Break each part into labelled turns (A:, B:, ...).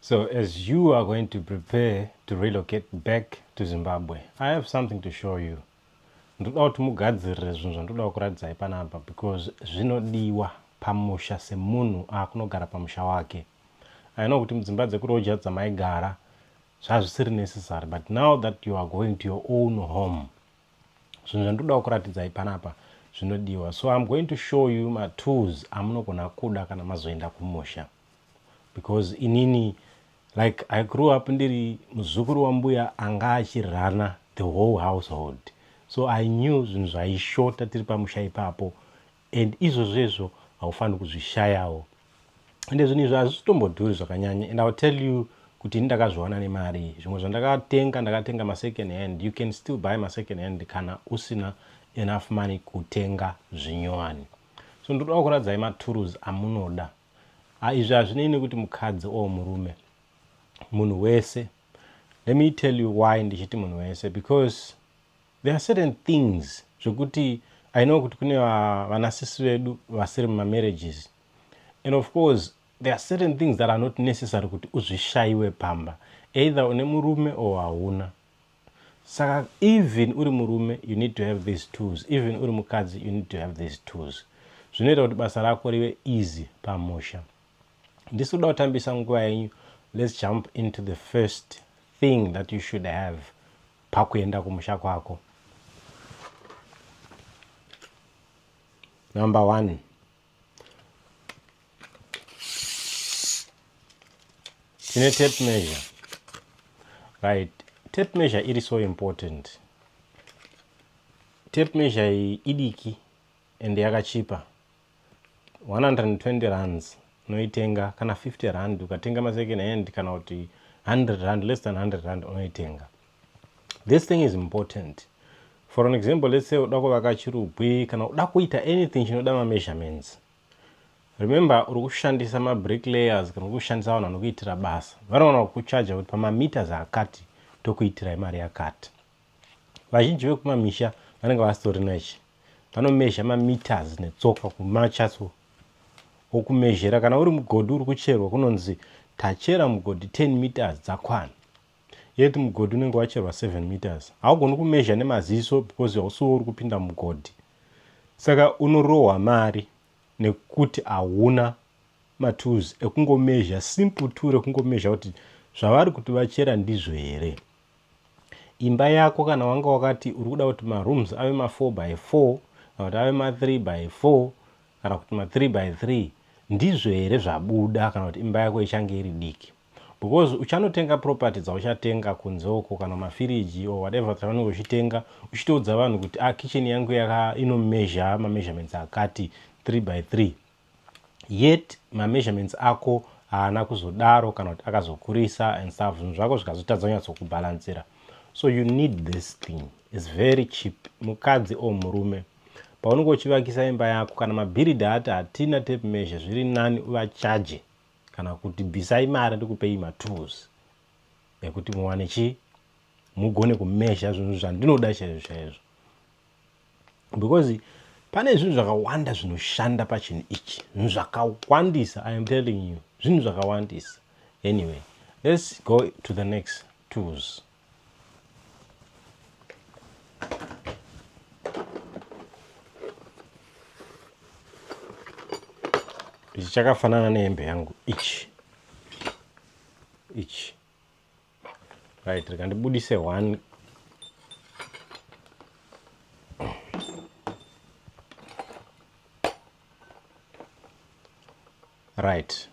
A: So as you are going to prepare to relocate back to Zimbabwe, I have something to show you. Ndoda kuti mugadzirire zvinhu zvandoda kukuratidzai panapa because zvinodiwa pamusha semunhu akunogara pamusha wake. I know kuti mudzimba dzekuroja dzamaigara zvazvisiri necessary, but now that you are going to your own home, zvinhu zvandoda kukuratidzai panapa zvinodiwa. So I'm going to show you matools amunogona kuda kana mazoenda kumusha, because inini, like, I grew up ndiri muzukuru wambuya anga achirana the whole household, so I knew zvinhu zvaishota tiri pamusha ipapo, and izvozvo haufaniri kuzvishayawo. Ende zvinhu izvi hazvitombodhuri zvakanyanya, and I will tell you kuti ini ndakazviwana nemari. Zvimwe zvandakatenga, ndakatenga masecond hand. You can still buy masecond hand kana usina enough money kutenga zvinyowani. So ndoda kuratidzai matools amunoda. Izvi hazvinei nekuti mukadzi or murume, munhu wese. Let me tell you why ndichiti munhu wese, because there are certain things zvekuti I know kuti kune vanasisi vedu vasiri mumamarriages, and of course there are certain things that are not necessary kuti uzvishayiwe pamba, either une murume or hauna. Saka even uri murume, you need to have these tools. Even uri mukadzi, you need to have these tools. Zvinoita kuti basa rako rive easy pamusha. Ndisi kuda kutambisa nguva yenyu. Let's jump into the first thing that you should have pakuenda kumusha kwako. Number one, tine tape measure, right? Tape measure iri so important. Tape measure iyi idiki and yakachipa, 120 rands unoitenga, kana 50 rand ukatenga masecond hand, kana kuti 100 rand, less than 100 rand unoitenga. This thing is important. For an example, let's say uda kuvaka chirugwi kana uda kuita anything chinoda mameasurements. Remember, uri kushandisa mabricklayers kana uri kushandisa vanhu vanokuitira basa, vanoona kuchaja kuti pamameters akati tokuitirai mari yakati. Vazhinji vekumamisha vanenge vasitorina ichi, vanomezha mameters netsoka kumachaso okumezhera. Kana uri mugodhi uri kucherwa, kunonzi tachera mugodhi 10 meters dzakwana, yet mugodhi unenge wacherwa 7 meters. Haugoni kumezha nemaziso because hausiwo uri kupinda mugodhi, saka unorohwa mari nekuti hauna matools ekungomezha, simple tool ekungomezha kuti zvavari kuti vachera ndizvo here. Imba yako, kana wanga wakati uri kuda kuti marooms ave ma4 by 4, kana kuti ave ma3 by 4, kana kuti ma3 by 3, ndizvo here zvabuda, kana kuti imba yako ichange iri diki? Because uchanotenga property dzauchatenga kunze uko, kana mafiriji or whatever dzavanenge uchitenga, uchitoudza vanhu kuti a ah, kitchen yangu inomezha mameasurements akati, 3 by 3, yet mameasurements ako haana kuzodaro, kana kuti akazokurisa and stuff, zvinhu zvako zvikazotadza kunyatsokubhalansira. So you need this thing. Is very cheap. Mukadzi or murume, paunenge uchivakisa imba yako, kana mabhiridha ati hatina tape measure, zviri nani uvachaje kana kuti bvisai mari ndikupei matools ekuti muwane chi mugone kumezha zvinhu zvandinoda chaizvo chaizvo, because pane zvinhu zvakawanda zvinoshanda pachinhu ichi, zvinhu zvakawandisa. I am telling you, zvinhu zvakawandisa. Anyway, let's go to the next tools. Ichi chakafanana nehembe yangu ichi ichi, right? Rega ndibudise one. Right,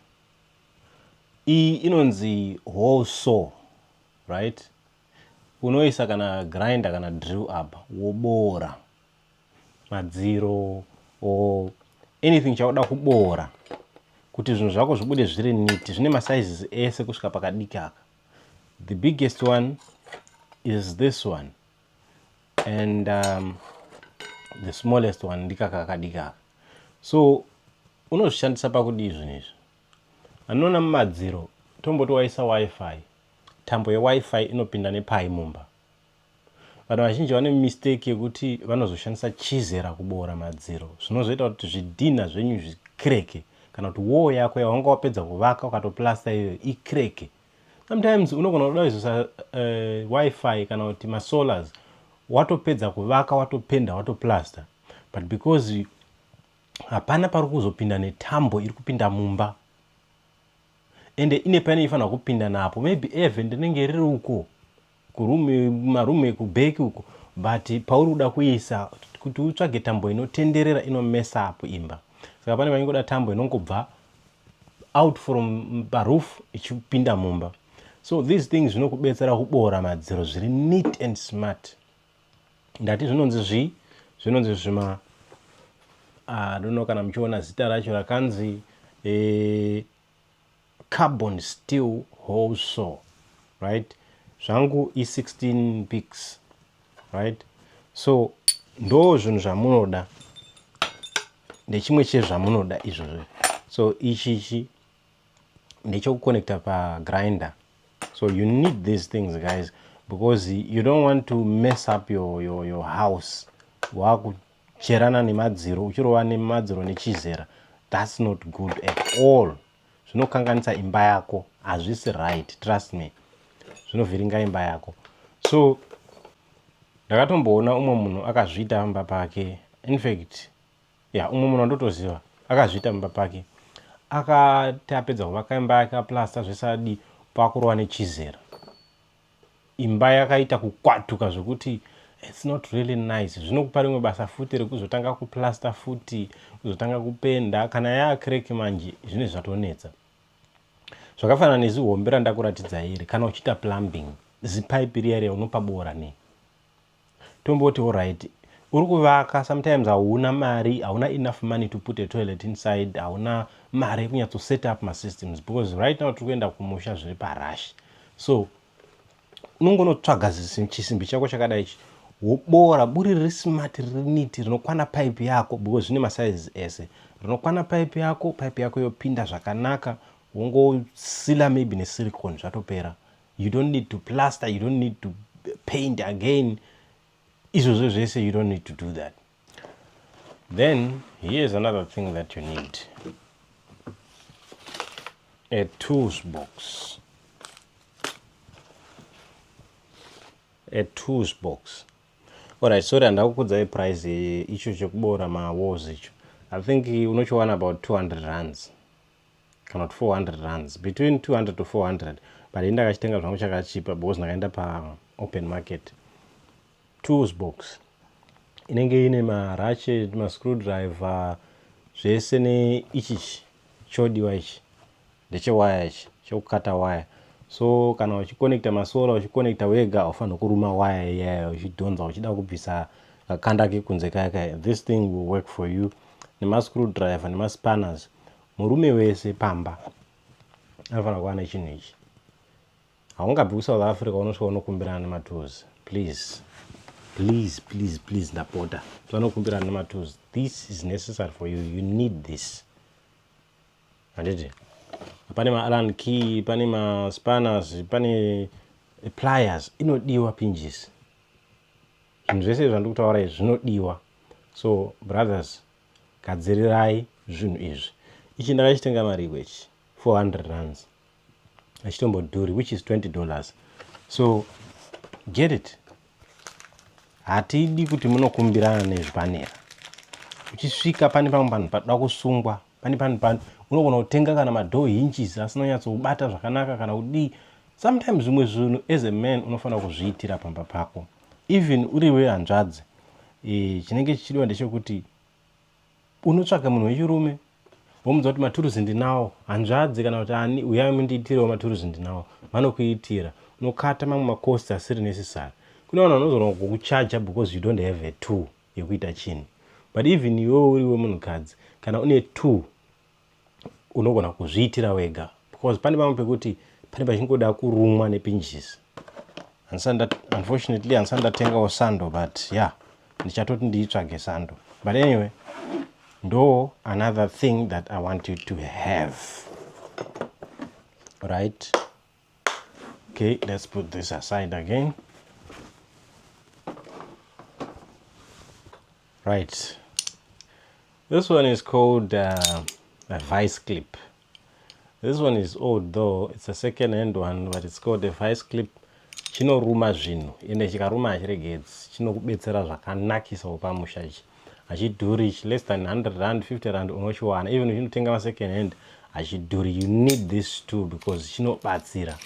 A: iyi inonzi hole saw, right? Unoisa kana grinder kana drill up, woboora madziro or anything chauda kuboora kuti zvinhu zvako zvibude zviri neat. Zvine masizes ese kusvika pakadiki aka. The biggest one is this one and the smallest one ndikaka kakadiki aka. So unozvishandisa pakudii zvinhu izvi? Anoona mumadziro, tomboti waisa WiFi, tambo yeWiFi inopinda nepai mumba? Vanhu vazhinji vane mistake yekuti vanozoshandisa chizera kuboora madziro, zvinozoita kuti zvidhinha zvenyu zvikreke, kana kuti wall yako yawanga wapedza kuvaka ukatoplasta iyoyo ikreke. Sometimes unogona kuda kuzoisa wifi kana kuti masolars, watopedza kuvaka, watopenda, watoplaster, but because hapana pari kuzopinda netambo iri kupinda mumba, ende ine paine ifanira kupinda napo, maybe even rinenge riri uko kumarumu ekubheki uko, but pauri kuda kuisa kuti utsvage tambo inotenderera inomesa apo imba. Saka pane vaingoda tambo inongobva out from paroof ichipinda mumba. So these things zvinokubetsera kuboora madziro zviri neat and smart. Ndati zvinonzi zvii? Zvinonzi zvima, I don't know kana muchiona zita racho rakanzi carbon steel hole saw, right? Zvangu i16 picks, right? So ndo zvinhu zvamunoda, ndechimwe chezvamunoda izvozvo. So ichichi ndechekuconnecta pagrinder. So you need these things, guys, because you don't want to mess up your house wakucherana nemadziro, uchirova nemadziro nechizera. That's not good at all. Zvinokanganisa imba yako, hazvisi right, trust me, zvinovhiringa imba yako. So ndakatomboona umwe munhu akazviita mumba pake. In fact, ya, umwe munhu wandotoziva akazviita mumba pake. Akati apedza kuvaka imba yake, aplasta zvesadi, pakurova nechizera, imba yakaita kukwatuka zvokuti it's not really nice. Zvinokupa rimwe basa futi rekuzotanga kuplasta futi, kuzotanga kupenda. Kana yaacrack manje, zvine zvatonetsa. Zvakafanana nezihombe randakuratidza iri. Kana uchiita plumbing, zipaipi riya riya unopabora nei? Tomboti alright, uri kuvaka, sometimes hauna mari, hauna enough money to put a toilet inside, hauna mari yekunyatso set up masystems, because right now tiri kuenda kumusha zviri parush. So unongonotsvaga chisimbi chako chakadai ichi, wobora buri riri smart, riri neat, rinokwana pipe yako, because zvine masizes ese, rinokwana pipe yako. Pipe yako yopinda zvakanaka, wongosila maybe nesilicon, zvatopera. You don't need to plaster, you don't need to paint again, izvozvo zvese you don't need to do that. Then here's another thing that you need: a tools box. A tools box. Alright, sorry, handakukudzai price. Icho chekubora mawalls icho, I think unochiwana about 200 rands kana kuti 400 rands, between 200 to 400, but ini ndakachitenga zvangu chakachipa because ndakaenda paopen market. Tools box inenge ine maratchet, mascrewdriver, zvese, neichichi chodiwa ichi ndechewaya, ichi chekukata waya. So kana uchiconnecta masolar, uchiconnecta wega, haufaniri kuruma waya iyaya uchidhonza uchida kubvisa kakanda kekunze kaya kaya. This thing will work for you, nemascrewdriver nemaspanners. Murume wese pamba anofanira kuva nechinhu ichi. Haungabvi kuSouth Africa unosvika unokumbirana nematools. Please, please, please, please, ndapota, vanokumbirana nematools. This is necessary for you. You need this, handiti? Pane maallen key, pane maspanners, pane pliers inodiwa, pinjisi, zvinhu zvese zvandiri kutaura izvi zvinodiwa. So brothers, gadzirirai zvinhu izvi. Ichi ndakachitenga mari ichi, 400 rands, achitombodhuri, which is $20. So get it. Hatidi kuti munokumbirana nezvipanera. Uchisvika pane pamwe panhu padoda kusungwa, pane panhu pano unogona kutenga kana madoor hinges asina kunyatsokubata zvakanaka kana kudii. Sometimes zvimwe zvinhu as a man unofanira kuzviitira pamba pako, even uri wehanzvadzi. Chinenge chichidiwa ndechekuti unotsvaga munhu wechirume, womudza kuti maturuzi ndinawo, hanzvadzi kana kuti ani, uyai mundiitirewo, maturuzi ndinawo. Vanokuitira, unokata mamwe macost asiri necessary. Kune vanhu vanozona kukuchaja because you don't have a tool yekuita chinhu. But even iwewe uri wemunhukadzi, kana une tool unogona kuzviitira wega, because pane pamwe pekuti pane pachingoda kurumwa nepinjisi. Unfortunately handisati ndatengawo sando, but yeah, ndichatoti ndiitsvage sando. But anyway, ndo another thing that I want you to have, right? Okay, let's put this aside again. Right, this one is called a vice clip. This one is old though, it's a second hand one, but it's called a vice clip. Chinoruma zvinhu ende chikaruma hachiregedzi, chinokubetsera zvakanakisawo pamusha ichi. Hachidhuri ichi, less than 100 rand, 50 rand unochiwana. Even uchinotenga masecond hand hachidhuri. You need this too because chinobatsira.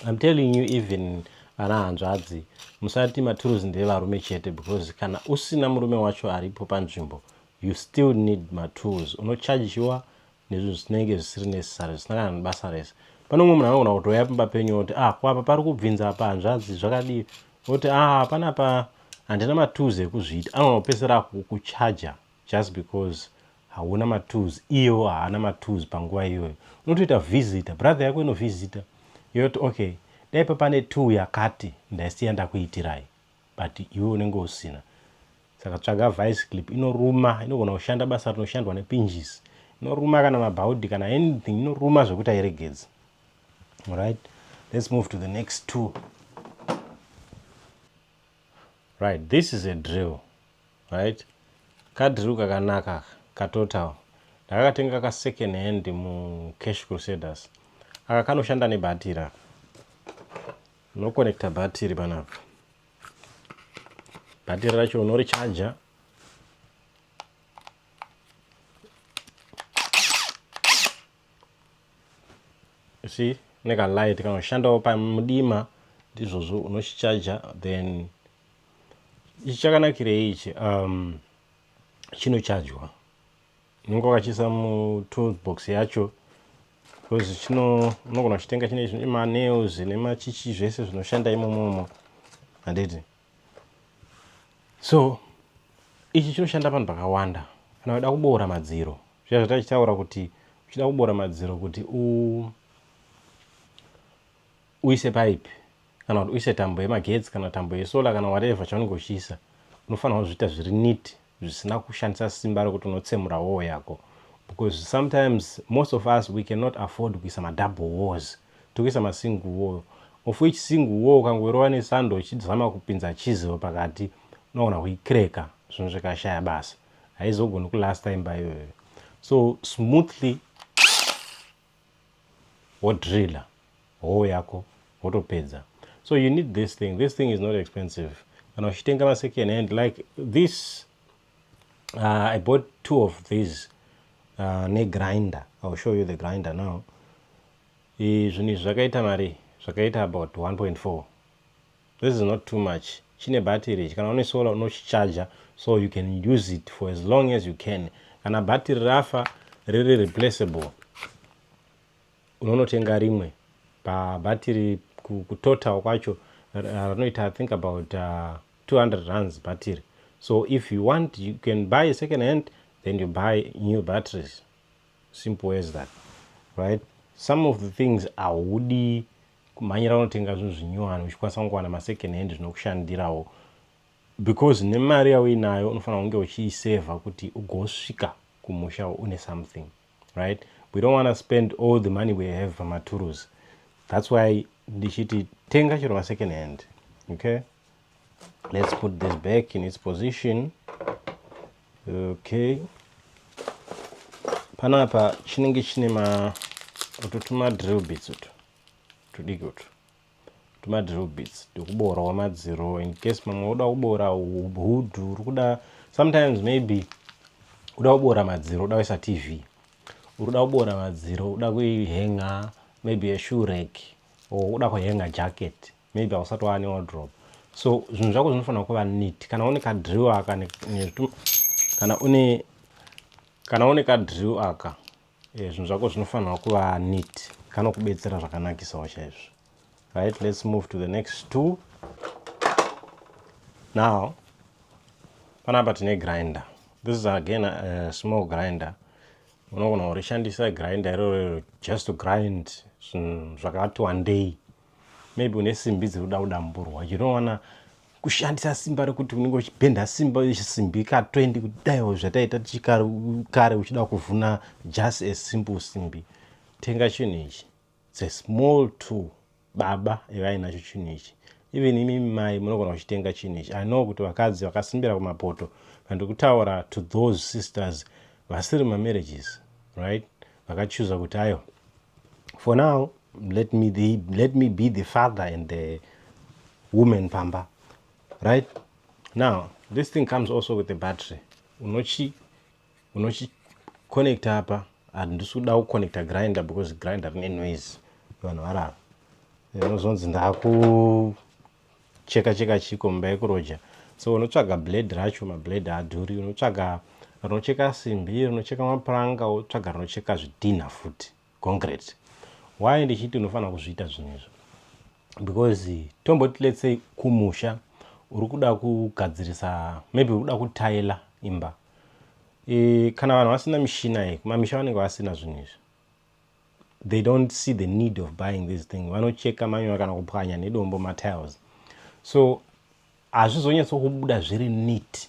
A: I'm telling you, even vana hanzvadzi, musati maturuzi ndevarume chete, because kana usina murume wacho aripo panzvimbo, you still need matools. Unochajiwa nezvinhu zvinenge zvisiri necessary, zvisina kana nebasa rese. Pane umwe munhu anogona kutouya pamba penyu oti, ah, kwapa pari kubvinza apa, hanzvadzi, zvakadii? Oti, ah, panapa handina matools ekuzviita. Anogona kupedzisira kuchaja just because hauna matools, iyewo haana matools panguva iyoyo. Unotoita visitor, brother yako inovhizita yoti, okay, dai pa pane tool yakati ndaisiya ndakuitirai, but iwe unenge usina. Saka tsvaga vice clip, inoruma, inogona kushanda basa rinoshandwa nepinjisi, inoruma kana mabhaudhi kana anything, inoruma zvekuti airegedzi. Alright, let's move to the next tool. Right, this is a drill, right? Kadrill kakanaka katotal, ndakakatenga ka second hand muCash Crusaders. Aka kanoshanda nebhatiri aka, unokonekta bhatiri panapa, bhatiri racho unorichaja. See, nekalight kanoshandawo pamudima, ndizvozvo, unochichaja. Then ichi chakanakirei ichi? Chinochajwa, unenge wakachiisa mutoolbox yacho, because chino unogona kuchitenga chine manails nemachichi zvese zvinoshanda imomomo, handiti? So ichi chinoshanda panhu pakawanda. Kana uda kuboora madziro, zviya zvatachitaura kuti uchida kuboora madziro kuti uise pipe kana kuti uise tambo yemagetsi kana tambo yesolar kana whatever chaunenge uchiisa, unofanira kuzviita zviri neat, zvisina kushandisa simba rekuti unotsemura wall yako, because sometimes most of us, we cannot afford kuisa madouble walls, tokuisa masingle wall, of which single wall ukangorova nesando uchizama kupinza chisel pakati, unoona kuikreka, zvinhu zvikashaya basa, haizogoni kulasta imba iyoyo. So smoothly wodrilla hole yako, wotopedza. So you need this thing. This thing is not expensive kana uchitenga masecond hand like this. I bought two of these negrinder. I will show you the grinder now. Zvinhu izvi zvakaita mari, zvakaita about 1.4. This is not too much. Chine bhatiri, kana une solar unochichaja, so you can use it for as long as you can. Kana bhatiri rafa, riri replaceable, unonotenga rimwe pabhatiri. Kutotal kwacho rinoita, I think, about 200 rands battery. So if you want, you can buy a second hand, then you buy new batteries, simple as that, right? Some of the things haudi kumhanyira unotenga zvinhu zvinyowani, uchikwanisa kungowana masecond hand zvinokushandirawo, because nemari yauinayo unofanira kunge uchiisevha kuti ugosvika kumusha une something, right? We don't want to spend all the money we have pamaturusi. That's why ndichiti tenga chiro masecond hand. Okay, let's put this back in its position. Okay, panapa chinenge chine ma utu tuma drill bits utu tudiki, utu tuma drill bits ndekuborawo madziro, in case mamwe uda kubora hudhu, uri kuda sometimes maybe uda kubora madziro, uda kuisa TV, uri kuda kubora madziro, uda kuihenga maybe a shoe rack, or uda kuhenga jacket, maybe hausati waane wardrobe. So zvinhu zvako zvinofanira kuva neat. Kana une kadrill aka, kana une kadrill aka, zvinhu zvako zvinofanira kuva neat. Kanokubetsera zvakanakisawo chaizvo. Right, let's move to the next two now. Panapa tine grinder. This is again a small grinder. Unogona kurishandisa grinder iroro just to grind zvinhu zvakati wandei. Maybe une simbi dziri kuda kudamburwa, you don't wanna kushandisa simba rekuti unenge uchibhenda simba simbi ka20 kudaiwo zvataita tichikare uchida kuvhuna just a simple simbi. Tenga chinhu ichi. It's a small tool. Baba evainacho chinhu ichi, even imi mai munogona kuchitenga chinhu ichi. I know kuti vakadzi vakasimbira kumapoto, vandikutaura to those sisters vasiri mamarriages, right, vakachuza kuti ayo. For now, let me be the father and the woman pamba. Right now, this thing comes also with a battery. Unochi connecta apa. Handisi kuda kuconnecta grinder because grinder rine noise, vanhu varara, inozonzi ndakucheka cheka chiko mumba yekuroja. So unotsvaga blade racho, mablade haadhuri. Unotsvaga rinocheka simbi, rinocheka mapuranga, wotsvaga rinocheka zvidhinha futi, concrete. Why ndichiti unofanira kuzviita zvinhu izvo? Because tomboti, let's say, kumusha uri kuda kugadzirisa, maybe uri kuda kutaila imba. Kana vanhu vasina mishina iyi, kumamisha vanenge vasina zvinhu izvi, they don't see the need of buying this thing. Vanocheka manyowa kana kupwanya nedombo matiles, so hazvizonyatsokubuda zviri neat.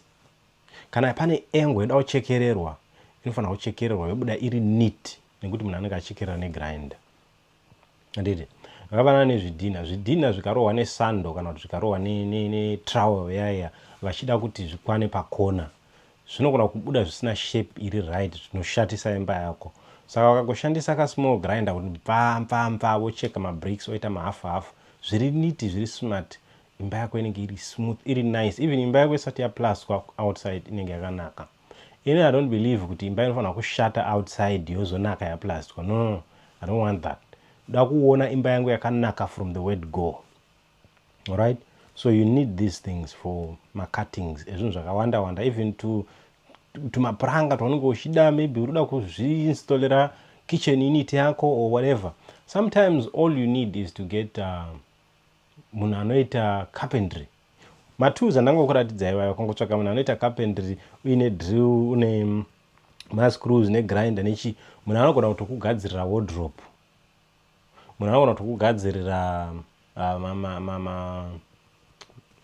A: Kana pane angle yoda kuchekererwa, inofanira kuchekererwa yobuda iri neat, nekuti munhu anenge achekerera negrinder, handiti? Zvakafanana nezvidhina. Zvidhina zvikarohwa nesando kana kuti zvikarohwa netrowel yaya, vachida kuti zvikwane pakona, zvinogona kubuda zvisina shape iri right, zvinoshatisa imba yako. Saka vakangoshandisa kasmall grinder kuti pfa pfa pfa, vocheka mabricks oita mahalf half, zviri neat, zviri smart, imba yako inenge iri smooth, iri nice. Even imba yako isati yaplastwa outside, inenge yakanaka. Ini I don't believe kuti imba inofanira kushata outside yozonaka yaplastwa. No, I don't want that. Da kuona imba yangu yakanaka from the word go. Alright, so you need these things for macuttings ezvinhu zvakawanda wanda, even to tumapuranga twaunenge uchida. Maybe uri kuda kuzviinstallera kitchen unit yako or whatever. Sometimes all you need is to get munhu anoita carpentry. Matools andangokuratidza iwayo, kangotsvaka munhu anoita carpentry uine drill, une mascrews negrinder nechi, munhu anogona kutokugadzirira wardrobe, munhu anogona kutokugadzirira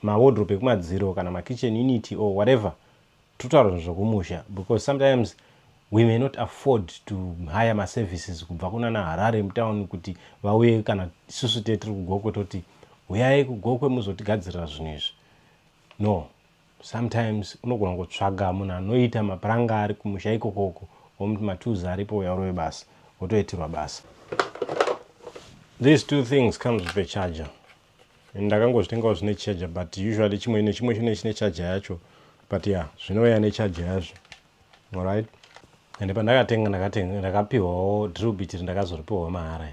A: mawardrobe ekumadziro kana makitchen unit or whatever. Totaura zvinhu zvokumusha because sometimes we may not afford to hire maservices kubva kunana Harare mutown kuti vauye. Kana isusu te tiri kuGokwe, toti uyai kuGokwe muzotigadzirira zvinhu izvi. No, sometimes unogona kutsvaga munhu anoita mapuranga ari kumusha ikokoko, womuti matools aripo, uya urove basa, wotoitirwa basa. These two things comes with a charger. Ndakangozvitengawo zvine charger, but usually chimwe nechimwe chine chine charger yacho, but yeah, zvinouya necharger yazvo. Alright, ende pandakatenga, ndakatenga, ndakapiwawo drill bit, ndakazoripiwawo mahara.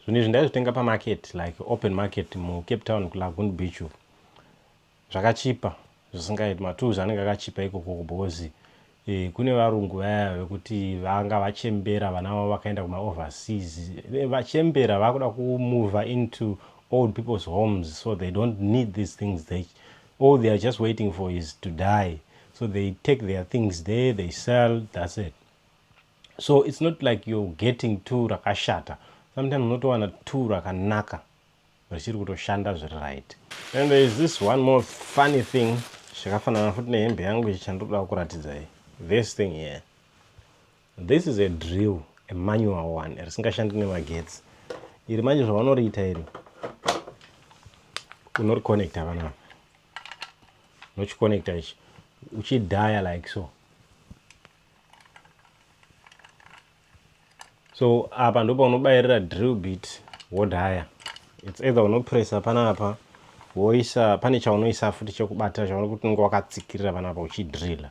A: Zvinhu izvi ndaizvitenga pamarket, like open market muCape Town, kuLagoon Beach. Zvakachipa zvisingaiti. Matools anenge akachipa ikokoko because kune varungu vaya vekuti vanga vachembera, vana vavo vakaenda kumaoverseas, vachembera, vakuda kumove into old people's homes, so they don't need these things. All they are just waiting for is to die, so they take their things there, they sell, that's it. So it's not like you're getting tool rakashata. Sometimes unotowana tool rakanaka richiri kutoshanda zviri right. And there is this one more funny thing zvakafanana futi nehembe yangu ichi chandoda kuratidzai. This thing here, this is a drill, a manual one risingashandi nemagetsi. Iri manje zvavanoriita iri, unoriconnecta panapa, unochiconnecta ichi, uchidhaya like so. So apa ndo paunobayirira drill bit, wodhaya. It's either unopressa panapa, woisa pane chaunoisa futi chekubata chaunoti unenge wakatsikirira panapa uchidrilla.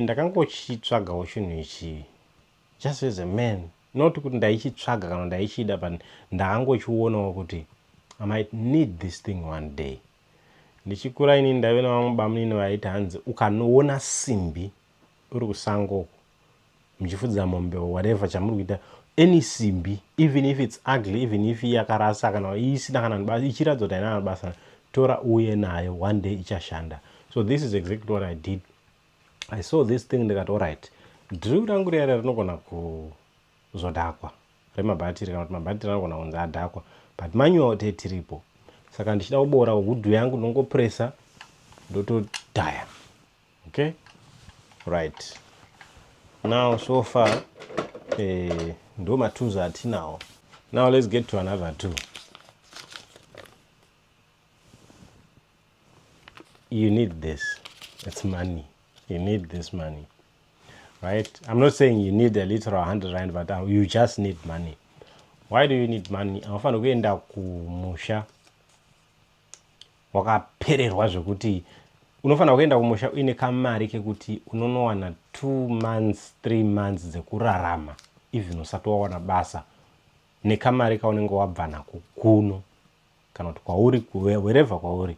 A: Ndakangochitsvagawo chinhu ichi just as a man, not kuti ndaichitsvaga kana ndaichida, but ndakangochionawo kuti I might need this thing one day. Ndichikura inini ndaive nevamwe bamunini vaiti hanzi ukanoona simbi uri kusango muchifudza mombe, whatever chamuri kuita, any simbi, even if it's ugly, even if yakarasa kana isina kana ichiratidza kuti haina basa, tora uye nayo, one day ichashanda. So this is exactly what I did. I saw this thing, ndikati alright, drill rangu riya rinogona kuzodhakwa remabhatiri, kana kuti mabhatiri anogona kunzi adhakwa, but manual te tiripo. Saka ndichida kubora wood yangu, ndongopresa, ndotodhaya. Okay, right now, so far ndo matools atinawo. Now let's get to another tool. You need this. It's money. You need this money, right? I'm not saying you need a literal 100 rand, but you just need money. Why do you need money? Haufaniri kuenda kumusha wakapererwa zvekuti unofanira kuenda kumusha uine kamari kekuti unonowana 2 months, 3 months dzekurarama, even usati wawana basa, nekamari kaunenge wabva nako kuno kana kuti kwauri, wherever kwauri.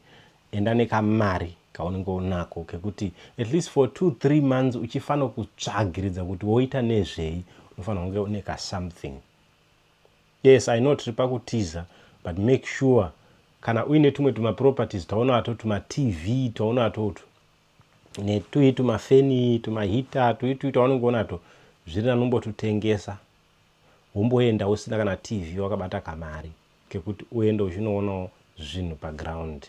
A: Enda nekamari kaunenge unako kekuti at least for 2, 3 months uchifanira kutsvagiridza kuti woita nezvei. Unofanira kunge une kasomething. Yes, I know tiri pakutiza, but make sure kana uine tumwe tumaproperties taunato, tumaTV taunato, netui tumafeni, tumaheater, tui tui taunenge unato, zviri nanombotutengesa, womboenda usina kana TV, wakabata kamari kekuti uende uchinoonawo zvinhu paground,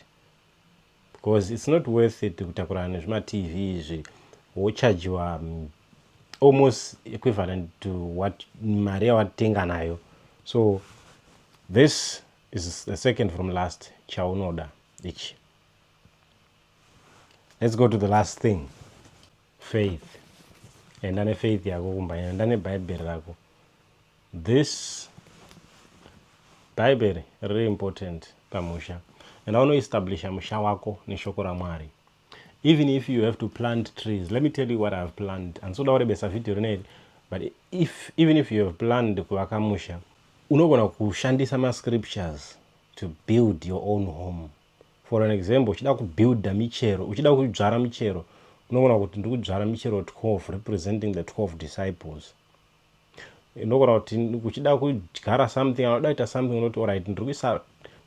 A: because it's not worth it kutakurana nezvimaTV izvi wochajiwa almost equivalent to what mari yawatenga nayo. So this is the second from last chaunoda ichi. Let's go to the last thing, faith. Enda nefaith yako kumba, enda nebhaibheri rako. This Bhaibheri riri important pamusha. Enda unoestablisha musha wako neshoko raMwari. Even if you have to plant trees, let me tell you what I have planned. Handisoda kurebesa vhidhiyo rineri, but if, even if you have planned kuvaka musha, unogona kushandisa mascriptures to build your own home. For an example, uchida kubuilda michero, uchida kudzvara michero, unogona kuti ndiri kudzvara michero 12 representing the 12 disciples. Unogona kuti uchida kudyara something, anoda kuita something, unoti, "Alright, ndiri kuisa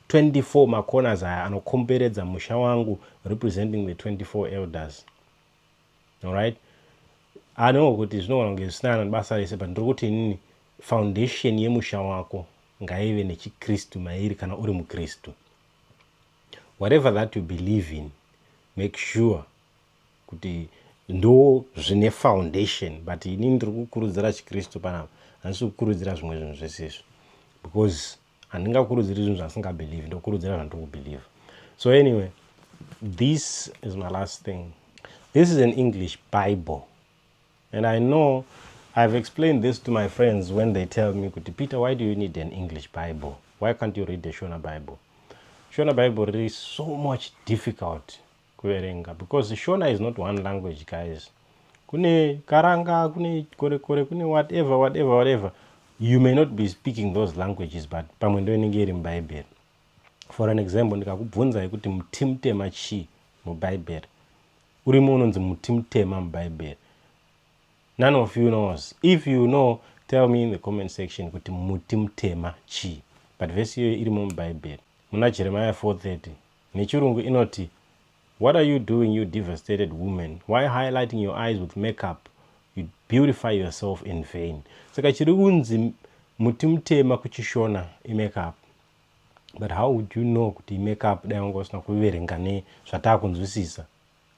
A: 24 macorners aya anokomberedza musha wangu, representing the 24 elders." Alright, ano kuti zvinogona kunge zvisina kana basa rese, but ndiri kuti inini foundation yemusha wako ngaive nechikristu mairi. Kana uri mukristu, whatever that you believe in, make sure kuti ndo zvine foundation. But inini ndiri kukurudzira chikristu panapa, handisi kukurudzira zvimwe zvinhu zvese izvo, because handingakurudziri zvinhu zvasingabelieve. Ndokurudzira zvandiri kubelieve. So anyway, this is my last thing. This is an English Bible, and I know I've explained this to my friends when they tell me kuti, "Peter, why do you need an English Bible? Why can't you read the Shona Bible?" Shona Bible is so much difficult kuverenga because Shona is not one language, guys. Kune Karanga, kune Korekore, kune whatever, whatever, whatever. You may not be speaking those languages, but pamwe ndo inenge iri mubhaibheri. For an example, ndikakubvunzai kuti muti mutema chii mubhaibheri, urimo unonzi muti mutema mubhaibheri, none of you knows. If you know, tell me in the comment section kuti muti mutema chii. But vhesi iyoyo irimo mubhaibheri muna Jeremiah 430. Nechirungu inoti, "What are you doing, you devastated woman? Why highlighting your eyes with makeup? You beautify yourself in vain." Saka chiri kunzi muti mutema kuchishona imakeup. But how would you know kuti imakeup dai wanga usina kuverenga nezvataakunzwisisa?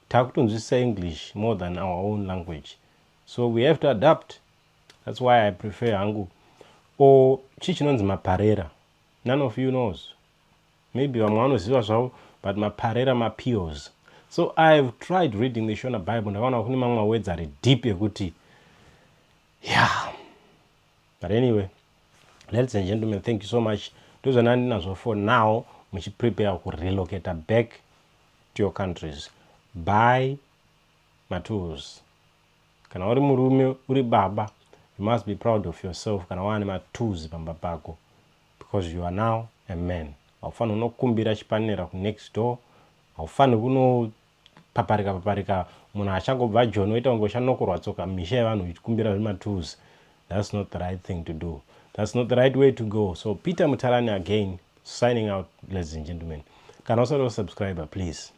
A: Taakutonzwisisa English more than our own language, so we have to adapt. That's why I prefer hangu. Or chii chinonzi maparera? None of you knows. Maybe vamwe vanoziva zvavo, but maparera, mapios. So I've tried reading the Shona Bible, ndakaona kune mamwe mawords ari deep ekuti, yeah. But anyway, ladies and gentlemen, thank you so much. Ndozvana ndinazvo for now. Muchiprepare kurelocata back to your countries, buy matools. Kana uri murume, uri baba, you must be proud of yourself kana waane matools pamba pako, because you are now a man. Haufaniri kunokumbira chipanera kunext door. Haufaniri kunopaparika paparika munhu achangobva Joni, oita kunge uchanokorwa tsoka misha yevanhu uchikumbira zvematools. That's not the right thing to do. That's not the right way to go. So Peter Mutarani again, signing out, ladies and gentlemen. Kana usati wasubscribe, please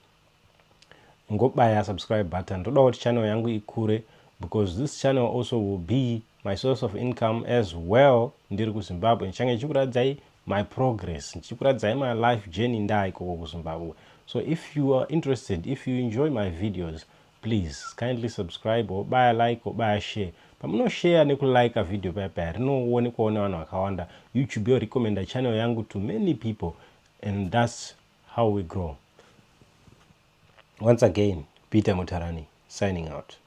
A: ngobaya subscribe button. Ndoda kuti channel yangu ikure, because this channel also will be my source of income as well. Ndiri kuZimbabwe, ndichange ndichikuratidzai my progress, ndichikuratidzai my life journey ndaa ikoko kuZimbabwe. So if you are interested, if you enjoy my videos, please kindly subscribe, obaya like, obaya share. Pamunoshare nekulike video paya paya, rinoonekwawo nevanhu vakawanda. YouTube yorecommenda channel yangu to many people, and that's how we grow. Once again, Peter Mutarani signing out.